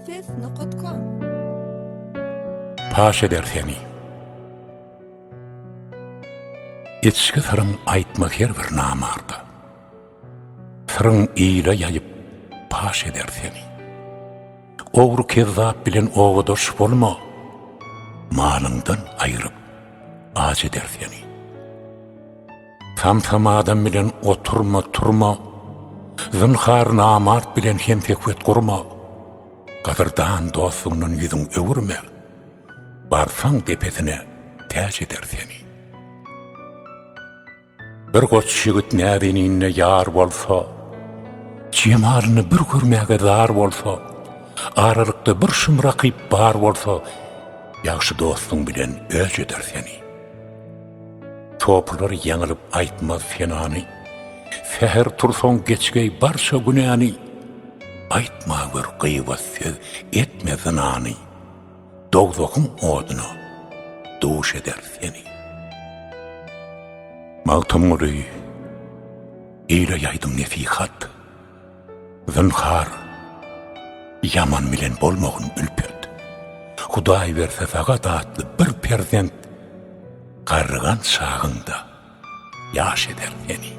Ses nokat kom. Paş eder seni. Içki syryň aýtma her bir namarda. Syryň ile ýaýyp paş eder seni. Ogry kezzap bilen obadaş bolma, Malyňdan aýryp aç eder seni. Samsam adam bilen oturma, turma, Zynhar namart bilen hemsöhbet gurma, Gadyrdan dostuňdan ýüzüň öwürme, Barsaň depesine täç eder seni. Bir goç ýigit näzenine ýar bolsa, Jemalyny bir görmäge zar bolsa, Aralykda bir şum rakyp bar bolsa, Ýagşy dostuň bilen öç eder seni. Sopular ýaňylyp aýtmaz senany, Säher tursaň geçgeý barça günäni, Aýtma gör gybat söz, etme zynany. Dowzahyň oduna duş eder seni. Magtymguly, ile ýaýdyň nesihat, Zynhar, ýaman bilen bolmagyn ülpet. Hudaý berse saga datly bir perzent, Garrygan çagyňda ýaş eder seni.